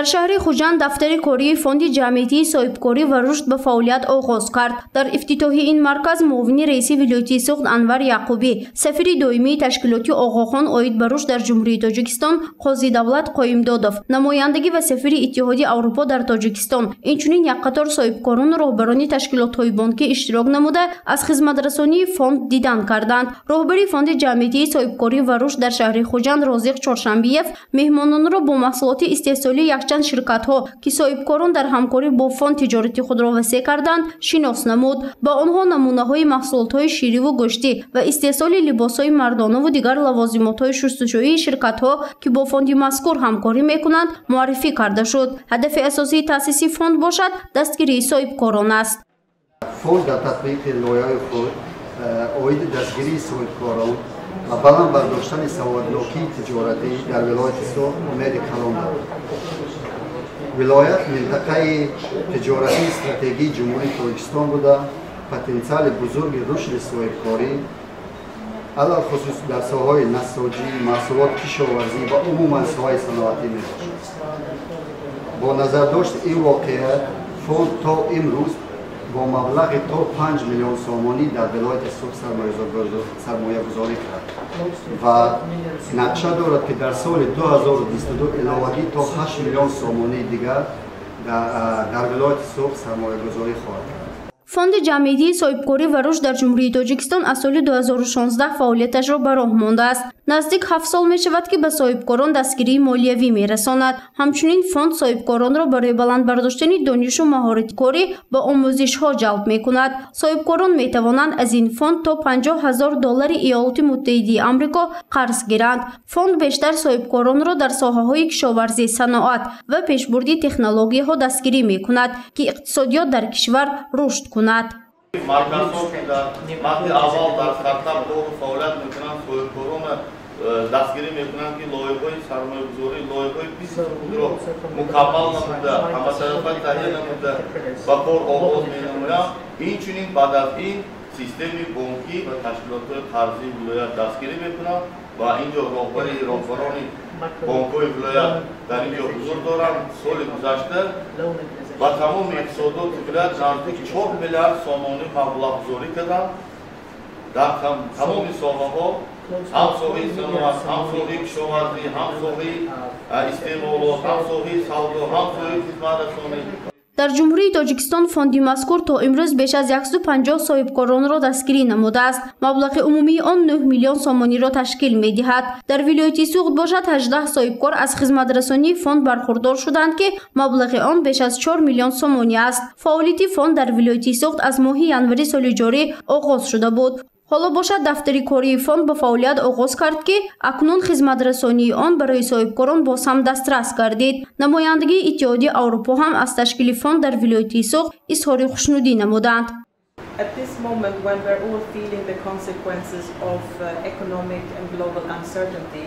Дар шаҳри Хуҷанд дафтари кории Фонди ҷамъиятии соҳибкорӣ ва рушд ба фаъолият оғоз кард. Дар ифтитоҳи ин марказ муовини раиси вилояти Суғд Анвар Яъқубӣ, сафири доимии ташкилоти Оғохон оид ба рушд дар Ҷумҳурии Тоҷикистон Қози Давлат Қоимдодов, намояндагӣ ва сафири Иттиҳоди Аврупо дар Тоҷикистон, инчунин як қатор соҳибкорону роҳбарони ташкилотҳои бонкӣ иштирок намуда, аз хизматрасонии фонд дидан карданд. Роҳбари Фонди ҷамъиятии соҳибкорӣ ва рушд дар шаҳри Хуҷанд Розиқ Чоршанбиев меҳмононро бо маҳсулоти истеҳсолии якчанд ширкатҳо, ки соҳибкорон дар ҳамкорӣ бо фонд тиҷорати худро васеъ карданд, шинос намуд. Ба онҳо намунаҳои маҳсулотҳои шириву гӯштӣ ва истеҳсоли либосҳои мардонаву дигар лавозимотҳои шустушӯии ширкатҳо, ки бо фонди мазкур ҳамкорӣ мекунанд, муаррифӣ карда шуд. Ҳадафи асосии таъсиси фонд бошад, дастгирии соҳибкорон аст. Фонд дар татбиқи лоиҳаи худ оиди дастгирии соҳибкорон ва баланд бардоштани саводнокии тиҷоратӣ дар вилояти Суғд умеди калон дорад. Вилоят минтақаи тиҷоратии стратегии Ҷумҳурии Тоҷикистон буда, потенсиали бузурги рушди соҳибкорӣ, алалхусус дар соҳаҳои насоҷӣ, маҳсулот, кишоварзӣ ва умуман соҳаи саноатӣ мебошад. Бо назардошти ин воқеият, фонд то имрӯз бо маблағи то 5 миллион сомонӣ дар вилояти Суғд сармоягузорӣ кард ва нақша дорад, ки дар соли 2022 иловагӣ то 8 миллион сомонии дигар дар вилояти Суғд сармоягузорӣ хоҳад кард. Фонди ҷамъиятии соҳибкорӣ ва рушд дар Ҷумҳурии Тоҷикистон аз соли 2016 фаъолияташро ба роҳ мондааст. Наздик 7 сол мешавад, ки ба соҳибкорон дастгирии молиявӣ мерасонад. Ҳамчунин фонд соҳибкоронро барои баланд бардоштани донишу маҳорати корӣ ба омӯзишҳо ҷалб мекунад. Соҳибкорон метавонанд аз ин фонд то 50 ҳазор доллари Иёлоти Муттаҳидаи Амрико қарз гиранд. Фонд бештар соҳибкоронро дар соҳаҳои кишоварзӣ, саноат ва пешбурди технологияҳо дастгирӣ мекунад, ки иқтисодиёт дар кишвар рушд кунад. Марказҳо, ки дар вақти аввал дар стартап кору фаъолият мекунанд, соҳибкорона дастгирӣ мекунанд, ки лоиҳаҳои сармоягузорӣ, лоиҳаҳои бизнеси худро мукаммал намуда, ҳаматарафа таҳия намуда, ба кор оғоз менамоянд. Инчунин баъд аз ин системаи бонкӣ ва ташкилотҳои қарзии вилоят дастгирӣ мекунанд ва инҷо роҳбари роҳбарони бонкҳои вилоят дар инҷо ҳузур доранд. Соли гузашта ба тамоми иқтисодоти вилоят наздик 4 миллиард сомонӣ маблағгузорӣ карданд дар тамоми соҳаҳо: ҳам соҳаи саноат, ҳам соҳаи кишоварзӣ, ҳам соҳаи истеъмолот, ҳам соҳаи савдо, ҳам соҳаи хизматрасонӣ. Дар Ҷумҳурии Тоҷикистон фонди мазкур то имрӯз беш аз 150 соҳибкоронро дастгирӣ намудааст. Маблағи умумии он 9 миллион сомониро ташкил медиҳад. Дар вилояти Суғд бошад, 18 соҳибкор аз хизматрасонии фонд бархурдор шуданд, ки маблағи он беш аз 4 миллион сомонӣ аст. Фаъолияти фонд дар вилояти Суғд аз моҳи январи соли ҷорӣ оғоз шуда буд. Ҳоло бошад, дафтари кории фонд ба фаъолият оғоз кард, ки акнун хизматрасонии он барои соҳибкорон боз ҳам дастрас гардид. Намояндагии Иттиҳоди Аврупо ҳам аз ташкили фонд дар вилояти Суғд изҳори хушнудӣ намуданд. At this moment, when we're all feeling the consequences of economic and global uncertainty,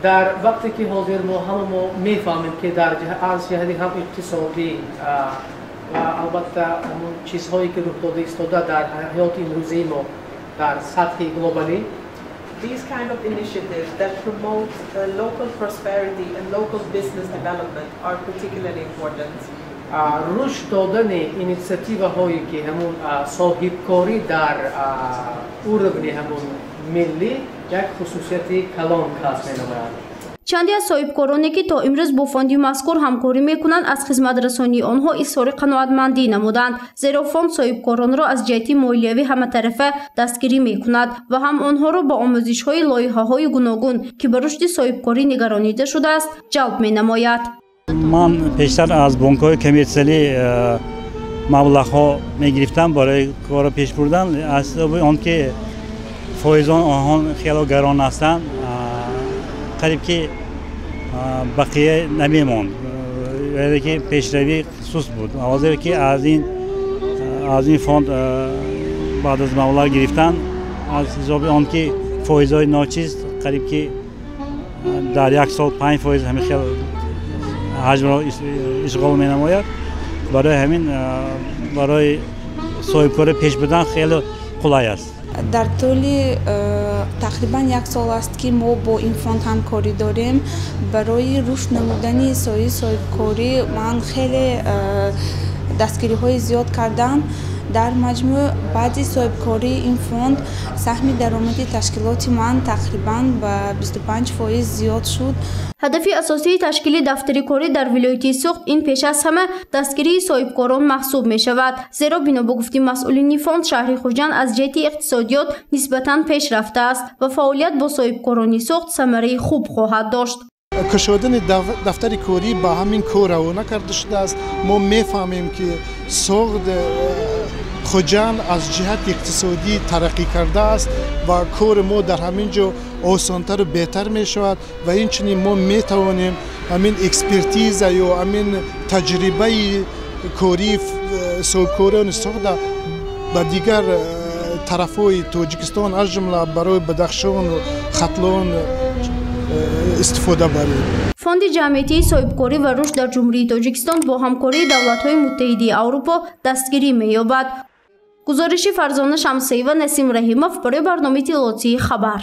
дар вақте ки ҳозир мо ҳама мо мефаҳмем, ки дар аз ҷиҳати ҳам иқтисодӣ ва албатта ҳамон чизҳое, ки рух дода истода дар ҳаёти имрӯзаи мо дар сатҳи глобалӣ, these kind of initiatives that promote local prosperity and local business development are particularly important. Рушд додани инициативаҳое, ки ҳамун соҳибкорӣ дар уровни ҳамун миллӣ як хусусияти калон касб менамояд. Чанде аз соҳибкороне, ки то имрӯз бо фонди мазкур ҳамкорӣ мекунанд, аз хизматрасонии онҳо изҳори қаноатмандӣ намуданд, зеро фонд соҳибкоронро аз ҷиҳати молиявӣ ҳаматарафа дастгирӣ мекунад ва ҳам онҳоро ба омӯзишҳои лоиҳаҳои гуногун, ки ба рушди соҳибкорӣ нигаронида шудааст, ҷалб менамояд. Ман пештар аз бонкҳои коммерсиалӣ маблағҳо мегирифтам барои корро пеш бурдан. Аз ҳисоби он ки фоизон онҳо хело гарон ҳастанд, қариб ки бақия намемонд, яъне ки пешравӣ суст буд. Ҳозир ки аз ин фонд баъд аз маблағ гирифтан, аз ҳисоби он ки фоизҳои ночиз, қариб ки дар як сол 5% ҳамин хел ҳаҷмро ишғол менамояд. Барои ҳамин барои соҳибкорӣ пеш бурдан хеле қулай аст. Дар тӯли тақрибан як сол аст, ки мо бо ин фонд ҳамкорӣ дорем. Барои рушд намудани соҳаи соҳибкорӣ ман хеле дастгириҳои зиёд кардам. Дар маҷмӯъ баъди соҳибкории ин фонд саҳми даромади ташкилоти ман тақрибан ба 25% зиёд шуд. Ҳадафи асосии ташкили дафтари корӣ дар вилояти Суғд ин пеш аз ҳама дастгирии соҳибкорон маҳсуб мешавад. Зеро бино ба гуфти масъулини фонд, шаҳри Хуҷанд аз ҷиҳати иқтисодиёт нисбатан пеш рафтааст ва фаъолият бо соҳибкорони Суғд самараи хуб хоҳад дошт. Кушодани дафтари корӣ ба ҳамин кор равона карда шудааст. Мо мефаҳмем, ки Суғд, Хуҷанд аз ҷиҳати иқтисодӣ тараққӣ кардааст ва кори мо дар ҳамин ҷо осонтару беҳтар мешавад ва инчунин мо метавонем ҳамин экспертиза ё ҳамин таҷрибаи кории соҳибкорони Суғда ба дигар тарафҳои Тоҷикистон, аз ҷумла барои Бадахшону Хатлон истифода барем. Фонди ҷамъиятии соҳибкорӣ ва рушд дар Ҷумҳурии Тоҷикистон бо ҳамкории давлатҳои муттаҳиди Аврупо дастгирӣ меёбад. Гузориши Фарзона Шамсиева, Насим Раҳимов барои барномаи иттилоотии «Хабар».